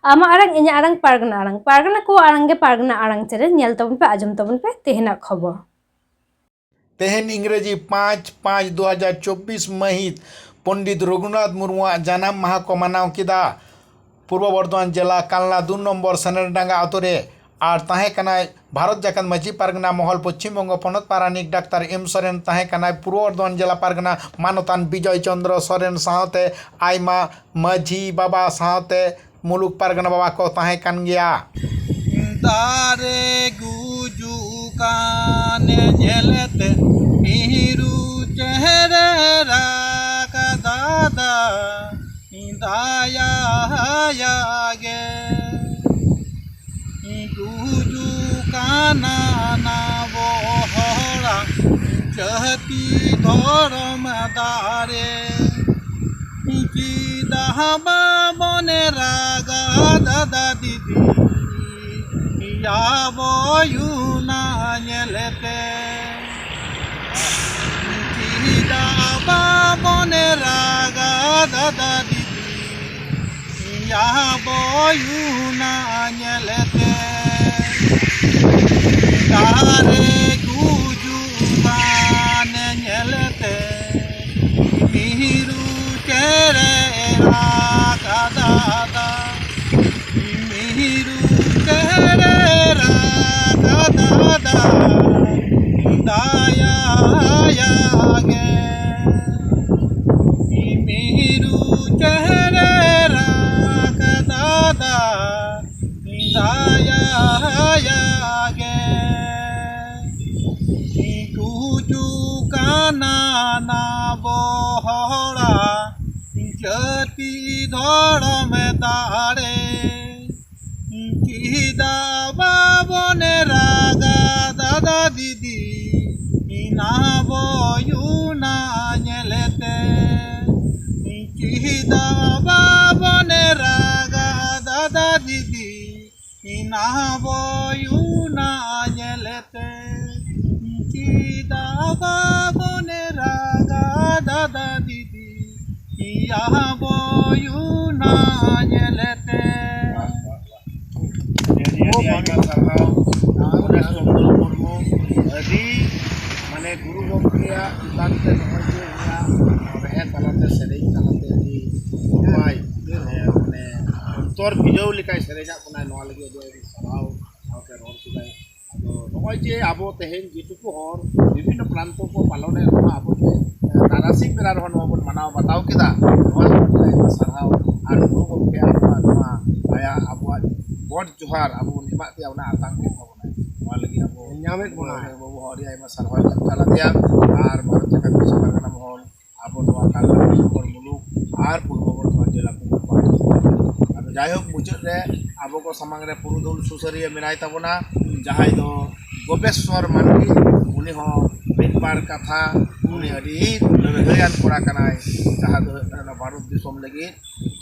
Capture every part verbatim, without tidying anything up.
ᱟᱢᱟᱜ ᱟᱲᱟᱝ, ᱤᱧᱟᱹᱜ ᱟᱲᱟᱝ, ᱯᱟᱨᱜᱟᱱᱟ ᱟᱲᱟᱝ᱾ ᱯᱟᱨᱜᱟᱱᱟ ᱠᱚᱣᱟᱜ ᱟᱲᱟᱝ ᱜᱮ ᱯᱟᱨᱜᱟᱱᱟ ᱟᱲᱟᱝ ᱪᱮᱱᱮᱞ᱾ ᱧᱮᱞ ᱛᱟᱵᱚᱱ ᱯᱮ, ᱟᱸᱡᱚᱢ ᱛᱟᱵᱚᱱ ᱯᱮ ᱛᱮᱦᱮᱧᱟᱜ ᱠᱷᱚᱵᱚᱨ᱾ ᱛᱮᱦᱮᱧ ᱤᱝᱨᱮᱡᱤ ᱯᱟᱸᱪ ᱯᱟᱸᱪ ᱫᱩ ᱦᱟᱡᱟᱨ ᱪᱚᱵᱵᱤᱥ ᱢᱟᱹᱦᱤᱛ ᱯᱚᱱᱰᱤᱛ ᱨᱚᱜᱷᱩᱱᱟᱛᱷ ᱢᱩᱨᱢᱩᱣᱟᱜ ᱡᱟᱱᱟᱢ ᱢᱟᱦᱟ ᱠᱚ ᱢᱟᱱᱟᱣ ᱠᱮᱫᱟ᱾ ᱯᱩᱨᱵᱚ ᱵᱚᱨᱫᱷᱚᱢᱟᱱ ᱡᱮᱞᱟ ᱠᱟᱞᱱᱟ ᱫᱩ ᱱᱚᱢᱵᱚᱨ ᱥᱮᱱᱮᱨᱰᱟᱸᱜᱟ ᱟᱛᱳ ᱨᱮ᱾ ᱟᱨ ᱛᱟᱦᱮᱸ ᱠᱟᱱᱟᱭ ᱵᱷᱟᱨᱚᱛ ᱡᱟᱠᱟᱛ ᱢᱟᱹᱡᱷᱤ ᱯᱟᱨᱜᱟᱱᱟ ᱢᱚᱦᱚᱞ ᱯᱚᱪᱷᱤᱢ ᱵᱚᱝᱜᱚ ᱯᱚᱱᱚᱛ ᱯᱟᱨᱟᱱᱤᱠ ᱰᱟᱠᱛᱟᱨ ᱮᱢ ᱥᱚᱨᱮᱱ, ᱛᱟᱦᱮᱸ ᱠᱟᱱᱟᱭ ᱯᱩᱨᱵᱚ ᱵᱚᱨᱫᱷᱚᱢᱟᱱ ᱡᱮᱞᱟ ᱯᱟᱨᱜᱟᱱᱟ ᱢᱟᱱᱚᱛᱟᱱ ᱵᱤᱡᱚᱭ ᱪᱚᱱᱫᱨᱚ ᱥᱚᱨᱮᱱ ᱥᱟᱶᱛᱮ ᱟᱭᱢᱟ ᱢᱟᱹᱡᱷᱤ ᱵᱟᱵᱟ ᱥᱟᱶᱛᱮ ᱢᱩᱞᱩᱠ ᱯᱟᱨᱜᱟᱱᱟ ᱵᱟᱵᱟ ᱠᱚ ᱛᱟᱦᱮᱸ ᱠᱟᱱ ᱜᱮᱭᱟ᱾ ᱫᱟᱨᱮ ᱜᱩᱡᱩᱜ ᱠᱟᱱ ᱧᱮᱞᱛᱮ ᱢᱤᱨᱩ ᱪᱮᱦᱨᱟ ᱨᱟᱜ ᱫᱟᱫᱟ ᱫᱟᱭᱟᱭᱟ ᱜᱮ᱾ ᱜᱩᱡᱩᱜ ᱠᱟᱱᱟ ᱱᱟᱵᱚ ᱦᱚᱲᱟᱜ ᱡᱟᱹᱛᱤ ᱫᱷᱚᱨᱚᱢ ᱫᱟᱨᱮ᱾ ᱪᱮᱫᱟᱜ ᱵᱟᱵᱚᱱ ᱨᱟᱜᱟ ᱫᱟᱫᱟ ᱫᱤᱫᱤ, ᱭᱟ ᱵᱚᱭᱩᱱᱟ ᱧᱮᱞᱛᱮ? ᱪᱮᱫᱟᱜ ᱵᱟᱵᱚᱱ ᱨᱟᱜᱟ ᱫᱟᱫᱟ ᱫᱤᱫᱤ, ᱭᱟ ᱵᱚᱭᱩᱱᱟ ᱧᱮᱞᱛᱮ? ᱫᱟᱨᱮ ᱜᱩᱡᱩᱜ ᱠᱟᱱ ᱧᱮᱞᱛᱮ ᱢᱤᱨᱩ ᱪᱮᱬᱮ ᱨᱟᱜ ᱫᱟᱫᱟ, ᱢᱤᱨᱩ ᱪᱮᱬᱮ ᱨᱟᱜ ᱫᱟᱫᱟ ᱫᱟᱭᱟᱭᱟ ᱜᱮ᱾ ᱢᱤᱨᱩ ᱪᱮᱬᱮ ᱨᱟᱜ ᱫᱟᱫᱟ ᱫᱟᱭᱟᱭᱟ ᱜᱮ᱾ ᱜᱩᱡᱩᱜ ᱠᱟᱱᱟ ᱱᱟᱵᱚ ᱦᱚᱲᱟᱜ ᱡᱟᱹᱛᱤ ᱫᱷᱚᱨᱚᱢ ᱫᱟᱲᱮ᱾ ᱪᱮᱫᱟᱜ ᱵᱟᱵᱚᱱ ᱨᱟᱜᱟ ᱫᱟᱫᱟ ᱫᱤᱫᱤ, ᱱᱟᱵᱚ ᱭᱩᱱᱟ ᱧᱮᱞᱛᱮ? ᱪᱮᱫᱟᱜ ᱵᱟᱵᱚᱱ ᱨᱟᱜᱟ ᱫᱟᱫᱟ ᱫᱤᱫᱤ, ᱱᱟᱵᱚ ᱭᱩᱱᱟ ᱧᱮᱞᱛᱮ? ᱪᱮᱫᱟᱜ ᱵᱟᱵᱚᱱ ᱨᱟᱜᱟ ᱫᱟᱫᱟ ᱫᱤᱫᱤ, ᱭᱟ ᱵᱚᱭᱩᱱᱟ ᱧᱮᱞᱛᱮ? ᱟᱹᱰᱤ ᱟᱭᱢᱟ ᱥᱟᱨᱦᱟᱣ᱾ ᱜᱚᱱᱮᱥ ᱪᱚᱱᱫᱨᱚ ᱢᱩᱨᱢᱩ ᱟᱹᱰᱤ, ᱢᱟᱱᱮ, ᱜᱩᱨᱩ ᱜᱚᱢᱠᱮᱭᱟᱜ ᱪᱮᱛᱟᱱ ᱛᱮ ᱱᱚᱜᱼᱚᱭ ᱡᱮ ᱩᱱᱤᱭᱟᱜ ᱨᱮᱦᱮᱫ ᱛᱟᱞᱟᱛᱮ, ᱥᱮᱨᱮᱧ ᱛᱟᱞᱟᱛᱮ ᱟᱹᱰᱤ ᱱᱟᱯᱟᱭ, ᱢᱟᱱᱮ, ᱚᱱᱛᱚᱨ ᱵᱷᱤᱡᱟᱹᱣ ᱞᱮᱠᱟᱭ ᱥᱮᱨᱮᱧᱟᱜ ᱵᱚᱱᱟᱭ, ᱱᱚᱣᱟ ᱞᱟᱹᱜᱤᱫ ᱟᱹᱰᱤ ᱟᱹᱰᱤ ᱥᱟᱨᱦᱟᱣ ᱥᱟᱶᱛᱮ ᱨᱚᱲ ᱠᱮᱫᱟᱭ᱾ ᱟᱫᱚ ᱱᱚᱜᱼᱚᱭ ᱡᱮ ᱟᱵᱚ ᱛᱮᱦᱮᱧ ᱡᱮᱴᱩᱠᱩ ᱦᱚᱲ ᱵᱤᱵᱷᱤᱱᱱᱚ ᱯᱨᱟᱱᱛᱚ ᱠᱚ ᱯᱟᱞᱚᱱᱮᱫ ᱨᱮᱦᱚᱸ, ᱟᱵᱚ ᱡᱮ, ᱮ, ᱛᱟᱨᱟᱥᱤᱧ ᱵᱮᱲᱟ ᱨᱮᱦᱚᱸ ᱱᱚᱣᱟ ᱵᱚᱱ ᱢᱟᱱᱟᱣ ᱵᱟᱛᱟᱣ ᱠᱮᱫᱟ, ᱱᱚᱣᱟ ᱞᱟᱹᱜᱤᱫ ᱟᱭᱢᱟ ᱥᱟᱨᱦᱟᱣ᱾ ᱟᱨ ᱜᱩᱨᱩ ᱜᱚᱢᱠᱮᱭᱟᱜ ᱱᱚᱣᱟ, ᱱᱚᱣᱟ ᱟᱭᱟᱜ ᱟᱵᱚᱣᱟᱜ ᱜᱚᱰ ᱡᱚᱦᱟᱨ ᱟᱵᱚ ᱵᱚᱱ ᱮᱢᱟᱜ ᱛᱮ ᱚᱱᱟ ᱟᱛᱟᱝ ᱠᱮᱫ ᱛᱟᱵᱚᱱᱟᱭ᱾ ᱱᱚᱣᱟ ᱞᱟᱹᱜᱤᱫ ᱟᱵᱚ ᱧᱟᱢᱮᱫ ᱵᱚᱱᱟᱭ᱾ ᱵᱟᱹᱵᱩ ᱦᱚᱸ ᱟᱹᱰᱤ ᱟᱭᱢᱟ ᱥᱟᱨᱦᱟᱣ ᱪᱟᱞ ᱟᱫᱮᱭᱟ᱾ ᱟᱨ ᱵᱷᱟᱨᱚᱛ ᱡᱟᱠᱟᱛ ᱯᱟᱹᱨᱥᱤ ᱯᱟᱨᱜᱟᱱᱟ ᱢᱚᱦᱚᱞ, ᱟᱵᱚ ᱱᱚᱣᱟ ᱠᱟᱞᱪᱟᱨ ᱥᱚᱢᱵᱚᱞ ᱢᱩᱞᱩᱠ ᱟᱨ ᱯᱩᱨᱵᱚ ᱵᱚᱨᱫᱷᱚᱢᱟᱱ ᱡᱮᱞᱟ ᱠᱚ᱾ ᱟᱫᱚ ᱡᱟᱭᱦᱳᱠ, ᱢᱩᱪᱟᱹᱫ ᱨᱮ ᱟᱵᱚ ᱠᱚ ᱥᱟᱢᱟᱝ ᱨᱮ ᱯᱩᱨᱩᱫᱷᱩᱞ ᱥᱩᱥᱟᱹᱨᱤᱭᱟᱹ ᱢᱮᱱᱟᱭ ᱛᱟᱵᱚᱱᱟ, ᱡᱟᱦᱟᱸᱭ ᱫᱚ ᱜᱳᱯᱮᱥᱣᱚᱨ ᱢᱟᱱᱰᱤ᱾ ᱩᱱᱤ ᱦᱚᱸ ᱢᱤᱫ ᱵᱟᱨ ᱠᱟᱛᱷᱟ, ᱩᱱᱤ ᱟᱹᱰᱤ ᱞᱟᱹᱲᱦᱟᱹᱭᱟᱱ ᱠᱚᱲᱟ ᱠᱟᱱᱟᱭ, ᱡᱟᱦᱟᱸ ᱫᱚ ᱦᱩᱭᱩᱜ ᱠᱟᱱᱟ ᱱᱚᱣᱟ ᱵᱷᱟᱨᱚᱛ ᱫᱤᱥᱚᱢ ᱞᱟᱹᱜᱤᱫ,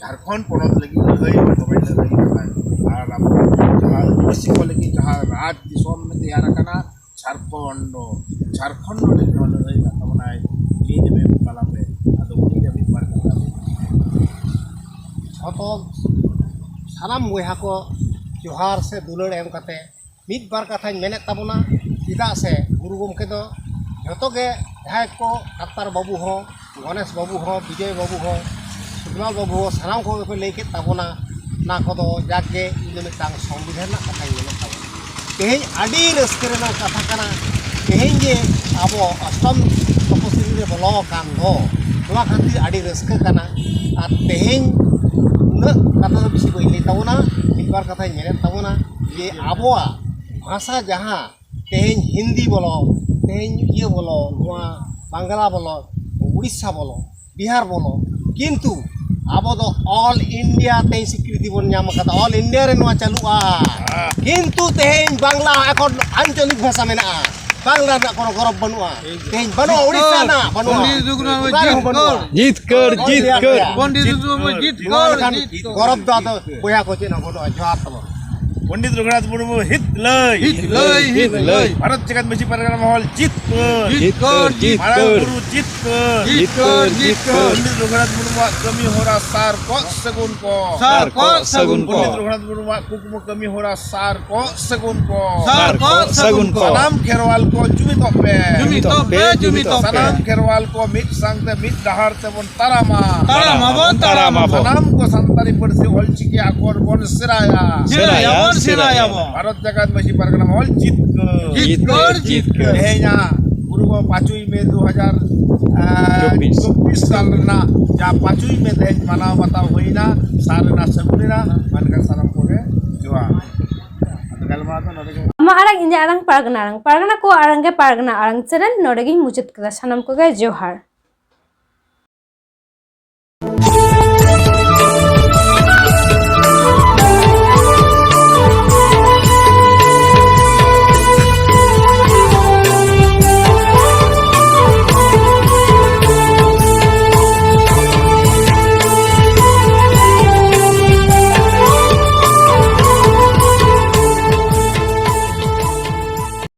ᱡᱷᱟᱲᱠᱷᱚᱸᱰ ᱯᱚᱱᱚᱛ ᱞᱟᱹᱜᱤᱫ ᱞᱟᱹᱲᱦᱟᱹᱭ ᱫᱚᱢᱮ ᱞᱟᱹᱲᱦᱟᱹᱭ ᱠᱟᱱᱟᱭ᱾ ᱟᱨ ᱟᱵᱚ ᱡᱟᱦᱟᱸ ᱟᱹᱫᱤᱵᱟᱹᱥᱤ ᱠᱚ ᱞᱟᱹᱜᱤᱫ ᱡᱟᱦᱟᱸ ᱨᱟᱡᱽ ᱫᱤᱥᱚᱢ ᱛᱮᱭᱟᱨ ᱟᱠᱟᱱᱟ, ᱡᱷᱟᱲᱠᱷᱚᱸᱰ, ᱡᱷᱟᱲᱠᱷᱚᱸᱰ ᱞᱟᱹᱜᱤᱫ ᱦᱚᱸ ᱞᱟᱹᱲᱦᱟᱹᱭ ᱠᱟᱱ ᱛᱟᱵᱚᱱᱟᱭ, ᱡᱮ ᱡᱮ ᱢᱮᱢ ᱛᱟᱞᱟᱛᱮ᱾ ᱟᱫᱚ ᱩᱱᱤ ᱜᱮ ᱢᱤᱫ ᱵᱟᱨ ᱠᱟᱛᱷᱟ ᱞᱟᱹᱭ᱾ ᱡᱷᱚᱛᱚ ᱥᱟᱱᱟᱢ ᱵᱚᱭᱦᱟ ᱠᱚ ᱡᱚᱦᱟᱨ ᱥᱮ ᱫᱩᱞᱟᱹᱲ ᱮᱢ ᱠᱟᱛᱮ ᱢᱤᱫ ᱵᱟᱨ ᱠᱟᱛᱷᱟᱧ ᱢᱮᱱᱮᱫ ᱛᱟᱵᱚᱱᱟ᱾ ᱪᱮᱫᱟᱜ ᱥᱮ ᱜᱩᱨᱩ ᱜᱚᱢᱠᱮ ᱫᱚ ᱡᱷᱚᱛᱚ ᱜᱮ, ᱡᱟᱦᱟᱸᱭ ᱠᱚ ᱰᱟᱠᱛᱟᱨ ᱵᱟᱹᱵᱩ ᱦᱚᱸ, ᱜᱚᱱᱮᱥ ᱵᱟᱹᱵᱩ ᱦᱚᱸ, ᱵᱤᱡᱚᱭ ᱵᱟᱹᱵᱩ ᱦᱚᱸ, ᱥᱩᱠᱞᱟᱞ ᱵᱟᱹᱵᱩ ᱦᱚᱸ, ᱥᱟᱱᱟᱢ ᱠᱚᱜᱮ ᱠᱚ ᱞᱟᱹᱭ ᱠᱮᱫ ᱛᱟᱵᱚᱱᱟ᱾ ᱚᱱᱟ ᱠᱚᱫᱚ ᱡᱟᱠ ᱜᱮ ᱤᱧ ᱫᱚ ᱢᱤᱫᱴᱟᱝ ᱥᱚᱝᱵᱤᱫᱷᱟᱱ ᱨᱮᱱᱟᱜ ᱠᱟᱛᱷᱟᱧ ᱢᱮᱱᱮᱫ ᱛᱟᱵᱚᱱᱟ᱾ ᱛᱮᱦᱮᱧ ᱟᱹᱰᱤ ᱨᱟᱹᱥᱠᱟᱹ ᱨᱮᱱᱟᱜ ᱠᱟᱛᱷᱟ ᱠᱟᱱᱟ᱾ ᱛᱮᱦᱮᱧ ᱡᱮ ᱟᱵᱚ ᱚᱥᱴᱚᱢ ᱛᱚᱯᱚᱥᱤᱞᱤ ᱨᱮ ᱵᱚᱞᱚ ᱟᱠᱟᱱ ᱫᱚ, ᱱᱚᱣᱟ ᱠᱷᱟᱹᱛᱤᱨ ᱟᱹᱰᱤ ᱨᱟᱹᱥᱠᱟᱹ ᱠᱟᱱᱟ᱾ ᱟᱨ ᱛᱮᱦᱮᱧ ᱩᱱᱟᱹᱜ ᱠᱟᱛᱷᱟ ᱫᱚ ᱵᱮᱥᱤ ᱵᱟᱹᱧ ᱞᱟᱹᱭ ᱛᱟᱵᱚᱱᱟ, ᱢᱤᱫ ᱵᱟᱨ ᱠᱟᱛᱷᱟᱧ ᱢᱮᱱᱮᱫ ᱛᱟᱵᱚᱱᱟ ᱡᱮ ᱟᱵᱚᱣᱟᱜ ᱵᱷᱟᱥᱟ ᱡᱟᱦᱟᱸ ᱛᱮᱦᱮᱧ ᱦᱤᱱᱫᱤ ᱵᱚᱞᱚ, ᱛᱮᱦᱮᱧ ᱤᱭᱟᱹ ᱵᱚᱞᱚ, ᱱᱚᱣᱟ ᱵᱟᱝᱞᱟ ᱵᱚᱞᱚ, ᱩᱲᱤᱥᱥᱟ ᱵᱚᱞᱚ, ᱵᱤᱦᱟᱨ ᱵᱚᱞᱚ, ᱠᱤᱱᱛᱩ ᱟᱵᱚ ᱫᱚ ᱚᱞ ᱤᱱᱰᱤᱭᱟ ᱛᱮᱦᱮᱧ ᱥᱤᱠᱨᱤᱛᱤ ᱵᱚᱱ ᱧᱟᱢ ᱟᱠᱟᱫᱟ, ᱚᱞ ᱤᱱᱰᱤᱭᱟ ᱨᱮ ᱱᱚᱣᱟ ᱪᱟᱹᱞᱩᱜᱼᱟ᱾ ᱠᱤᱱᱛᱩ ᱛᱮᱦᱮᱧ ᱵᱟᱝᱞᱟ ᱮᱠᱷᱚᱱ ᱟᱧᱪᱚᱞᱤᱠ ᱵᱷᱟᱥᱟ ᱢᱮᱱᱟᱜᱼᱟ, ᱵᱟᱝᱞᱟ ᱨᱮᱱᱟᱜ ᱠᱳᱱᱳ ᱜᱚᱨᱚᱵᱽ ᱵᱟᱹᱱᱩᱜᱼᱟ᱾ ᱛᱮᱦᱮᱧ ᱵᱟᱹᱱᱩᱜᱼᱟ, ᱩᱲᱤᱥᱥᱟ ᱨᱮᱱᱟᱜ ᱵᱟᱹᱱᱩᱜᱼᱟ, ᱯᱚᱱᱰᱤᱛ ᱨᱚᱜᱷᱩᱱᱟᱛᱷ ᱢᱩᱨᱢᱩ ᱚᱠᱟ ᱨᱮᱦᱚᱸ ᱵᱟᱹᱱᱩᱜᱼᱟ᱾ ᱡᱤᱛᱠᱟᱹᱨ, ᱡᱤᱛᱠᱟᱹᱨ, ᱡᱤᱛᱠᱟᱹᱨ᱾ ᱯᱚᱱᱰᱤᱛ ᱨᱚᱜᱷᱩᱱᱟᱛᱷ ᱢᱩᱨᱢᱩ ᱱᱚᱣᱟ ᱡᱤᱛᱠᱟᱹᱨ, ᱞᱮᱠᱟᱱ ᱡᱤᱛᱠᱟᱹᱨ᱾ ᱜᱚᱨᱚᱵᱽ ᱫᱚ ᱟᱫᱚ ᱵᱚᱭᱦᱟ ᱠᱚ ᱪᱮᱫ ᱦᱚᱸ ᱵᱟᱹᱱᱩᱜᱼᱟ᱾ ᱡᱚᱦᱟᱨ ᱛᱟᱵᱚᱱ᱾ ᱯᱚᱱᱰᱤᱛ ᱨᱚᱜᱷᱩᱱᱟᱛᱷ ᱢᱩᱨᱢᱩ ᱦᱤᱛ ᱞᱟᱹᱭ᱾ ᱦᱤᱛ ᱞᱟᱹᱭ, ᱦᱤᱛ ᱞᱟᱹᱭ᱾ ᱵᱷᱟᱨᱚᱛ ᱡᱟᱠᱟᱛ ᱢᱟᱹᱡᱷᱤ ᱯᱟᱨᱜᱟᱱᱟ ᱢᱚᱦᱚᱞ ᱡᱤᱛᱠᱟᱹᱨ᱾ ᱡᱤᱛᱠᱟᱹᱨ, ᱢᱟᱨᱟᱝ ᱡᱤᱛᱠᱟᱹᱨ᱾ ᱵᱩᱨᱩ ᱡᱤᱛᱠᱟᱹᱨ᱾ ᱡᱤᱛᱠᱟᱹᱨ, ᱡᱤᱛᱠᱟᱹᱨ᱾ ᱯᱚᱱᱰᱤᱛ ᱨᱚᱜᱷᱩᱱᱟᱛᱷ ᱢᱩᱨᱢᱩᱣᱟᱜ ᱠᱟᱹᱢᱤ ᱦᱚᱨᱟ ᱥᱟᱨ ᱠᱚᱜ ᱥᱟᱹᱜᱩᱱ ᱠᱚ᱾ ᱥᱟᱨ ᱠᱚᱜ ᱥᱟᱹᱜᱩᱱ ᱠᱚ᱾ ᱯᱚᱱᱰᱤᱛ ᱨᱚᱜᱷᱩᱱᱟᱛᱷ ᱢᱩᱨᱢᱩᱣᱟᱜ ᱠᱩᱠᱢᱩ ᱠᱟᱹᱢᱤ ᱦᱚᱨᱟ ᱥᱟᱨ ᱠᱚᱜ ᱥᱟᱹᱜᱩᱱ ᱠᱚ᱾ ᱥᱟᱨ ᱠᱚᱜ ᱥᱟᱹᱜᱩᱱ ᱠᱚ᱾ ᱥᱟᱱᱟᱢ ᱠᱷᱮᱨᱣᱟᱞ ᱠᱚ ᱡᱩᱢᱤᱫᱚᱜ ᱯᱮ᱾ ᱡᱩᱢᱤᱫᱚᱜ ᱯᱮ, ᱡᱩᱢᱤᱫᱚᱜ ᱯᱮ᱾ ᱥᱟᱱᱟᱢ ᱠᱷᱮᱨᱣᱟᱞ ᱠᱚ ᱢᱤᱫ ᱥᱟᱝᱛᱮ ᱢᱤᱫ ᱰᱟᱦᱟᱨ ᱛᱮᱵᱚᱱ ᱛᱟᱲᱟᱢᱟ᱾ ᱛᱟᱲᱟᱢ ᱟᱵᱚᱱ, ᱛᱟᱲᱟᱢ ᱟᱵᱚᱱ᱾ ᱥᱟᱱᱟᱢ ᱠᱚ ᱥᱟᱱᱛᱟᱲᱤ ᱯᱟᱹᱨᱥᱤ ᱚᱞᱪᱤᱠᱤ ᱟᱠᱷᱚᱨ ᱵᱚᱱ ᱥᱮᱬᱟᱭᱟ᱾ ᱥᱮᱬᱟᱭᱟᱵᱚᱱ, ᱥᱮᱬᱟᱭᱟᱵᱚᱱ᱾ ᱵᱷᱟᱨᱚᱛ ᱡᱟᱠᱟᱛ ᱢᱟᱹᱡᱷᱤ ᱯᱟᱨᱜᱟᱱᱟ ᱢᱚᱦᱚᱞ ᱡᱤᱛᱠᱟᱹᱨ᱾ ᱡᱤᱛᱠᱟᱹᱨ, ᱡᱤᱛᱠᱟᱹᱨ᱾ ᱛᱮᱦᱮᱧᱟᱜ ᱯᱩᱨᱵᱚ ᱯᱟᱸᱪᱚᱭ ᱢᱮ ᱫᱩ ᱦᱟᱡᱟᱨ ᱪᱚᱵᱵᱤᱥ᱾ ᱪᱚᱵᱵᱤᱥ ᱥᱟᱞ ᱨᱮᱱᱟᱜ ᱡᱟ ᱯᱟᱸᱪᱚᱭ ᱢᱮ ᱛᱮᱦᱮᱧ ᱢᱟᱱᱟᱣ ᱵᱟᱛᱟᱣ ᱦᱩᱭᱱᱟ, ᱥᱟᱨ ᱨᱮᱱᱟᱜ ᱥᱟᱹᱜᱩᱱ ᱮᱱᱟ, ᱢᱮᱱᱠᱷᱟᱱ ᱥᱟᱱᱟᱢ ᱠᱚᱜᱮ ᱡᱚᱦᱟᱨ᱾ ᱟᱫᱚ ᱜᱟᱞᱢᱟᱨᱟᱣ ᱫᱚ ᱱᱚᱰᱮ ᱜᱮ᱾ ᱟᱢᱟᱜ ᱟᱲᱟᱝ, ᱤᱧᱟᱹᱜ ᱟᱲᱟᱝ, ᱯᱟᱨᱜᱟᱱᱟ ᱟᱲᱟᱝ, ᱯᱟᱨᱜᱟᱱᱟ ᱠᱚ ᱟᱲᱟᱝ ᱜᱮ ᱯᱟᱨᱜᱟᱱᱟ ᱟᱲᱟᱝ ᱪᱮᱱᱮᱞ ᱱᱚᱰᱮ ᱜᱤᱧ ᱢᱩᱪᱟᱹᱫ ᱠᱮᱫᱟ᱾ ᱥᱟᱱᱟᱢ ᱠᱚᱜᱮ ᱡᱚᱦᱟᱨ᱾